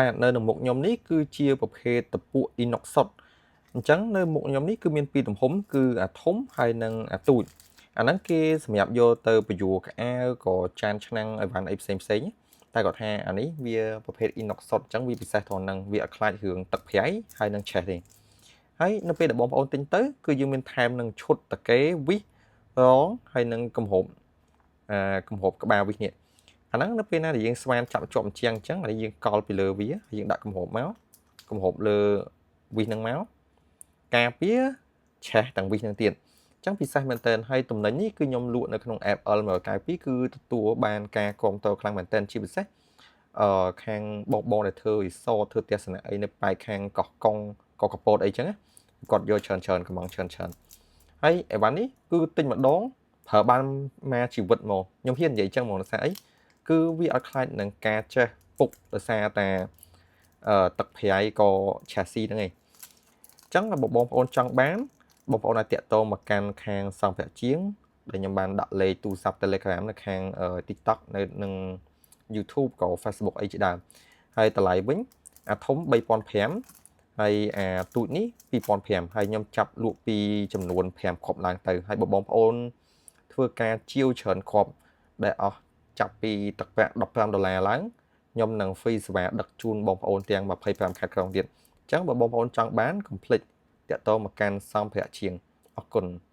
បាទនៅនឹងមុខខ្ញុំនេះគឺជាប្រភេទតពួក inox សុទ្ធអញ្ចឹងនៅមុខខ្ញុំនេះគឺមានពីរទំហំគឺអាធំហើយនិងអាទូចអាហ្នឹងគេសម្រាប់យកទៅពយួរក្អៅក៏ចានឆ្នាំងអីវ៉ាន់អីផ្សេងផ្សេងតែគាត់ថាអានេះវាប្រភេទ inox សុទ្ធអញ្ចឹងវាពិសេសត្រង់ហ្នឹងវាអត់ខ្លាចរឿងទឹកប្រៃហើយនិងឆេះទេហើយនៅពេលដែលបងប្អូនទិញទៅគឺយើងមានថែមនឹងឈុតតាកេវិសរងហើយនឹងគម្របអាគម្របក្បាលវិសនេះអាហ្នឹងនៅពេលណាដែលយើងស្មានចាប់ជាប់ជាងអញ្ចឹងអានេះយើងកល់ពីលើវាហើយយើងដាក់គម្របមកគម្របលើវិសហ្នឹងមកការពារឆេះទាំងវិសហ្នឹងទៀតអញ្ចឹងពិសេសមែនតើហើយតំណែងនេះគឺខ្ញុំលក់នៅក្នុង app L192 គឺទទួលបានការគាំទ្រខ្លាំងមែនតើជាពិសេសអឺខាងបងបងដែលធ្វើ resort ធ្វើទស្សនៈអីនៅប៉ែកខាងកោះកុងកោះកពតអីចឹងគាត់យកច្រើនច្រើនកំងច្រើនច្រើនហើយអីវ៉ាន់នេះគឺទិញម្ដងប្រើបានមកជីវិតមកខ្ញុំហ៊ាននិយាយចឹងហ្មងដោយសារអីគឺវាអត់ខ្លាចនឹងការចេះពុកដោយសារតែអឺទឹកប្រៃក៏ឆាស៊ីហ្នឹងឯងអញ្ចឹងបើបងប្អូនចង់បានបងប្អូនអាចតាក់ទងមកកាន់ខាងសម្ភារៈជាងដែលខ្ញុំបានដាក់លេខទូរស័ព្ទ Telegram នៅខាង TikTok នៅនឹង YouTube ក៏ Facebook អីជាដើមហើយតម្លៃវិញអាធំ3500ហើយអាទូចនេះ2500ហើយខ្ញុំចាប់លក់ពីចំនួន5គ្រាប់ឡើងទៅហើយបើបងប្អូនធ្វើការជាវច្រើនគ្រាប់ដែលអស់ចាប់ពីទឹកប្រាក់15ដុល្លារឡើងខ្ញុំនឹង free សេវាដឹកជូនបងប្អូនទាំង25ខេត្តក្រុងទៀតអញ្ចឹងបើបងប្អូនចង់បានកុំភ្លេចតាក់ទងមកកាន់សម្ភារៈជាងអរគុណ។